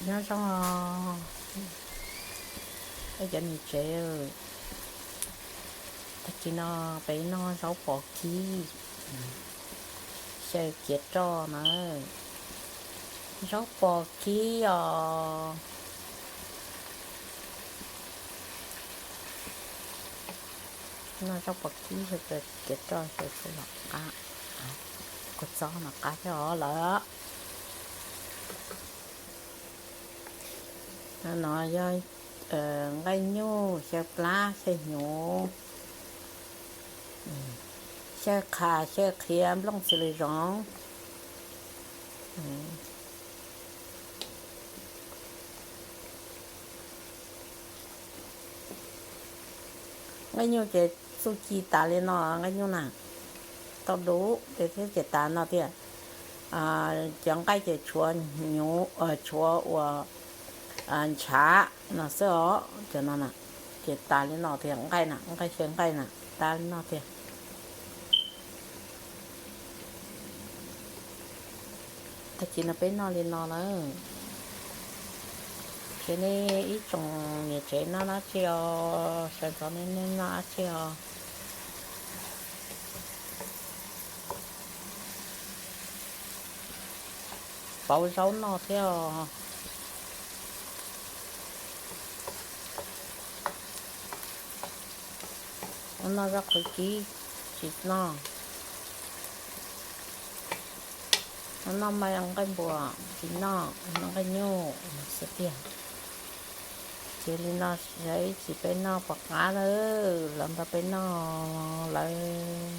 Nyob zoo os cov niam tsev, tag kis no peb noj zaub pos kib xyaw kiav roj na. Zaub pos kib os. Noj zaub pos kib xyaw kiav roj xyaw txhua los qab. Kua txob no qab thiab os lawm. No yog nqaij nyuj xyaw plab xyaw hnyuv, xyaw qha xyaw qhiav nplooj xws li zoov. Nqaij nyuj ces txuj ci tas li no, nqaij nyuj na tau dub ces thiab ces tas no tiag. Cov nqaij ces tshuav hnyuv, tshuav uas ntshav no xwb os, cov no na. Ces tas li no tiag, nqaij na, nqaij xyaw nqaij na, tas li no tiag. Tag kis no peb noj li no lawm. Ces nej ib tsoom niam tsev noj dab tsi os, sawv ntxov nej noj dab tsi os. Pauv zaub noj thiab os. Noj zaub qhwv kib tsis noj. Noj mas nqaij npua tsis noj, noj nqaij nyuj xwb tiag. Ces li no, sawv ib txhis peb noj pom qab lawm, los nrog peb noj lawm.